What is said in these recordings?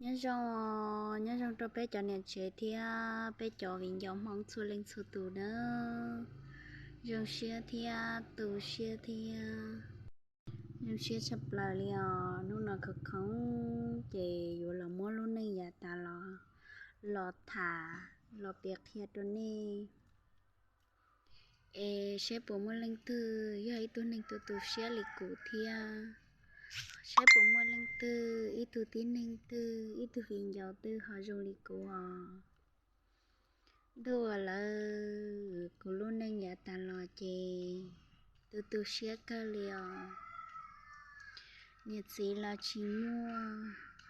Nyob zoo, nyob zoo rau peb cov niam tsev thiab peb cov viv ncaus Hmoob txhua leej txhua tus nawb. Zoo siab thiab tu siab thiab zoo siab tshaj plaws li os. Hnub no khoom khoom ces yuav los muab lub neej yav tas los, los tham, los piav qhia rau nej. Es saib puas muaj leej twg yog ib tug neeg tu tu siab li kuv thiab. Saib puas muaj leej twg, ib tug tib neeg twg, ib tug viv ncaus twg ho zoo li kuv os. Ntuj, lawv, kuv lub neej yav tas los ces tu tu siab kawg li os. Niam txiv los tsis muaj,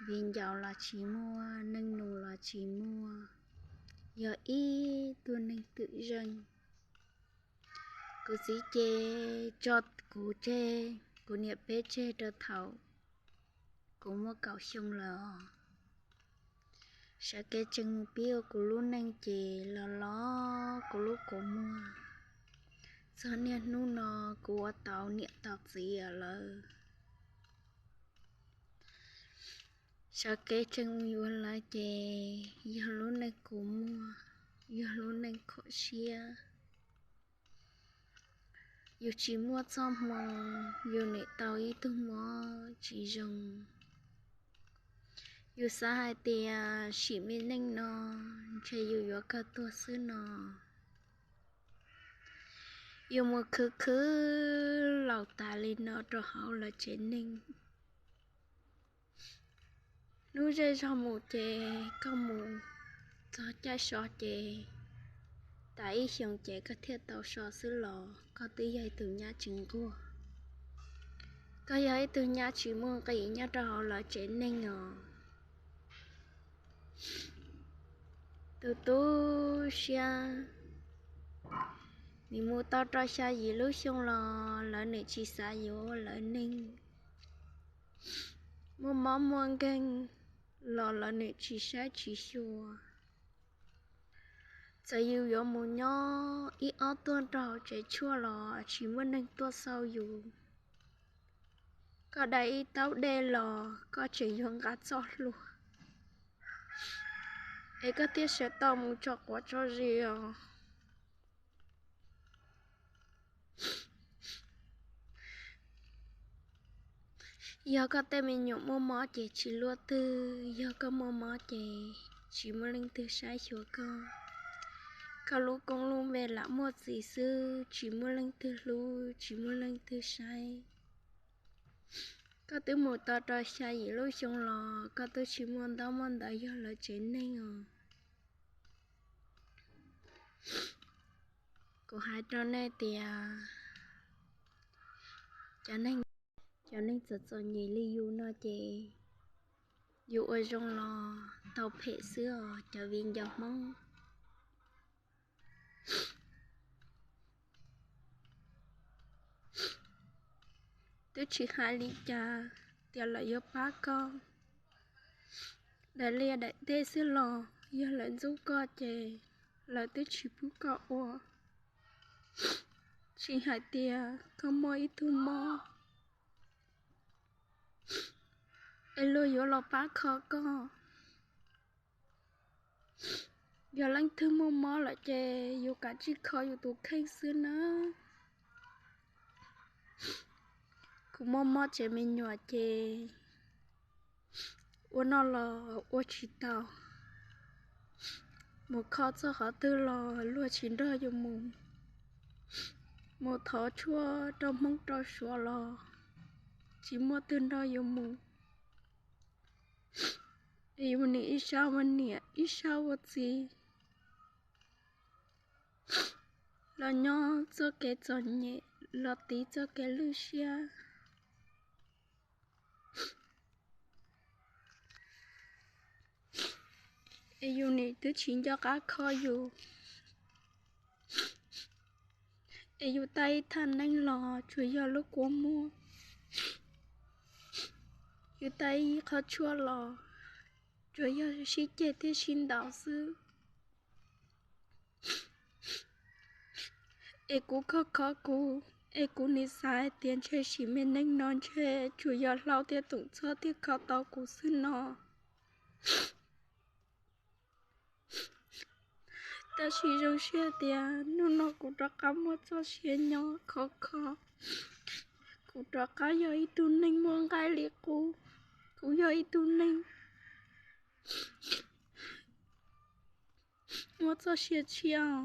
viv ncaus los tsis muaj, neej nus los tsis muaj, yog ib tug neeg twm zeej. Kuv txiv ces tso kuv tseg, kuv niam peb tseg rau thaum kuv muaj kaum xyoo lawm os. Sawv kev tseem mus pib ua kuv lub neej ces los los kuv lub kua muag. Txog niaj hnub no kuv ua tau niam tau txiv lawm. Sawv kev tseem mus yuav lawv ces yog lub neej kua muag, yog lub neej khuam siab. Yus tsis muaj txoj hmoo, yus nim tau ib tug mob tsis zoo. Yus xav hais tias sim me neej no ntshe yus yuav kawg tuag xwb no. Yus mus khwv khwv laus tas li no rau hauv lawv tsev neeg. Hnub zej zog mus ces koj mus txog caij so ces tas ib xyoos ces koj thiaj tau so xwb los koj twb yog ib tug nyab tsis nquag. Koj yog ib tug nyab tsis muaj nqis nyob rau hauv lawv tsev neeg os. Tu tu siab, nim mus tau rau xya yim lub xyoo los lawv nim tsis xav yuav lawv neeg. Muaj mob muaj nkeeg los lawv nim tsis saib tsis xyuas. Txawm yus yuav mus nyob ib ob tuag rau hauv tsev tshuaj los tsis muaj neeg tuaj xauj yus. Koj dai ib taub dej los koj tseem yuav nqa txoj hlua, es koj thiaj sawv tau mus tso quav tso zis os. Yog koj tej me nyuam muaj mob ces tsis luaj twg, yog koj muaj mob ces tsis muaj leej twg saib xyuas koj. Koj lub koob lub npe lam muaj txiv xwb, tsis muaj leej twg hlub, tsis muaj leej twg saib. Koj twb mus tau rau xya yim lub xyoo los koj twb tsis muaj ntaub muaj ntawv yog lawv tsev neeg os. Kuv hais rau nej tias cov neeg, cov neeg txom txom nyem li yus no ces yus ua zoo los tau phem xwb os cov viv ncaus Hmoob. Twb tsis hais li cas tias lawv yuav pab koj. Daim liaj daim teb xwb los yog lawv ntxub koj ces lawv twb tsis pub koj ua. Tsis hais tias koj muaj ib tug mob es luag yuav los pab kho koj. Yog leej twg muaj mob lawm ces yus kav tsij kho yus tus kheej xwb nawb. Kuv muaj mob tsev me nyuam ces ua noj los ua tsis tau, mus kho txog qhov twg los luag tsis nrog yus mus, mus thov tshuaj rau Hmoob rau Suav los tsis muaj twg nrog yus mus. Es yus nim ib sab ua niam ib sab ua txiv, los nyob txoj kev txom nyem, los tiv txoj kev lwj siab. Es yus nim twb tsis nco qab kho yus. Es yus tau ib thaj neeb los tsuas yog lub kua muag, yus tau ib qho tshuaj los tsuas yog sib ceg thiab sib ntaus xwb. Es kuv kho kho kuv, es kuv nim xav hais tias ntshe sim me neej no ntshe tsuas yog Hlau thiab Toom Txhob thiaj kho tau kuv xwb no. Tab sis zoo siab tias hnub no kuv rov qab muaj txoj sia nyob khov kho. Kuv rov qab yog ib tug neeg muaj nqaij li qub. Kuv yog ib tug neeg muaj txoj sia tshiab.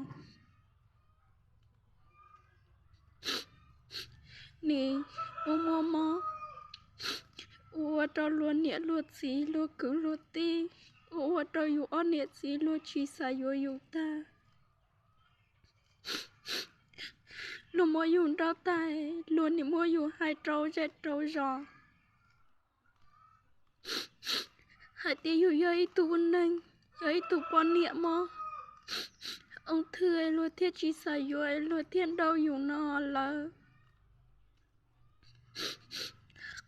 Nws ua muaj mob, ua ua rau luag niam luag txiv luag kwv luag tij, ua ua rau yus ob niam txiv luag tsis xav yuav yus tag. Luag muab yus nrauj tag, luag nim muab yus hais rau zej rau zos hais tias yus yog ib tug neeg, yog ib tug poj niam mob, ua thwj luag thiaj tsis xav yuav, luag thiaj nrauj yus no lawm.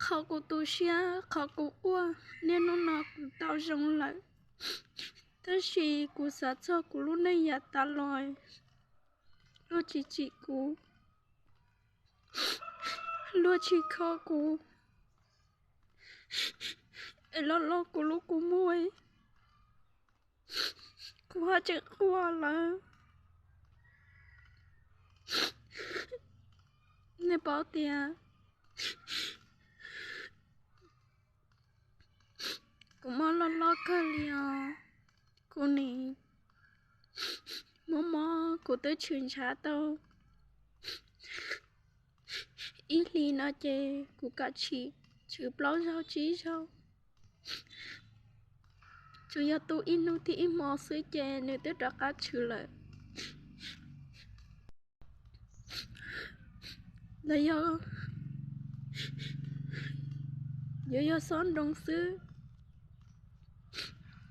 Qhov kuv tu siab, qhov kuv quaj, niaj hnub no kuv tau zoo lawm, tab sis kuv xav txog kuv lub neej yav tas los, luag tsis tsim kuv, luag tsis kho kuv, es los los kuv lub kua muag, kuv haj tseem quaj lawm. Nej paub tias kuv mob loj loj kawg li os. Kuv nim mob mob kuv twb tshwm ntshav tau ib hlis no ces kuv kav tsij tshwm plaub zaug tsib zaug, tsuas yog tu ib hnub thiab ib hmo xwb ces nws twb rov qab tshwm lawm. Los yog yuav yog xob nroo xwb,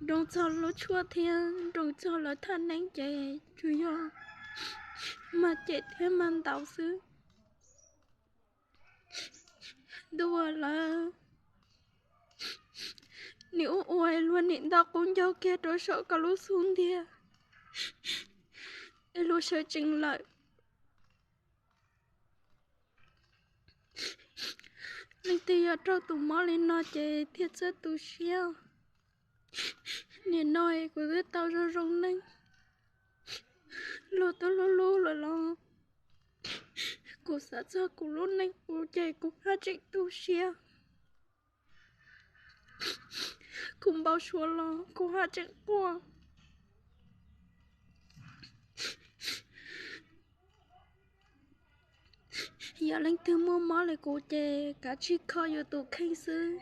nroo txog lub tshuaj thiab nroo txog lawv thaj neeb ces tsuas yog mag cem thiab mag ntaus xwb. Ntuj aw, lawv nim ua ua luag nim ntaus qub ncaug kiag rau saum koj lub xub ntiag es luag sawv tsees lawm. Leej twg yog raug tus mob li no ces thiaj txawj tu siab. Nim no kuv twb tau zoo zoo neej, luag twb hlub hlub lawm los kuv xav txog kuv lub neej kuv ces kuv haj tseem tu siab. Kuv npau suav los kuv haj tseem quaj. Yog leej twg muaj mob li kuv ces kav tsij kho yus tus kheej xwb.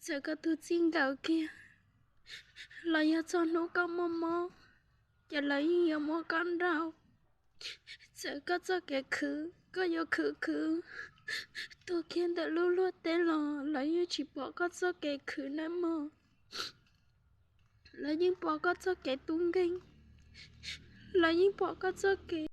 Txawm koj tus txij nkawm kiag los yog txog hnub koj muaj mob ces lawv yeej yuav muab koj nrauj. Txawm koj txoj kev khwv koj yuav khwv khwv tuag kiag ntawm lub luaj teb los lawv yeej tsis pom koj txoj kev khwv nawb mog. Lawv yeej pom koj txoj kev tub nkeeg, lawv yeej pom koj txoj kev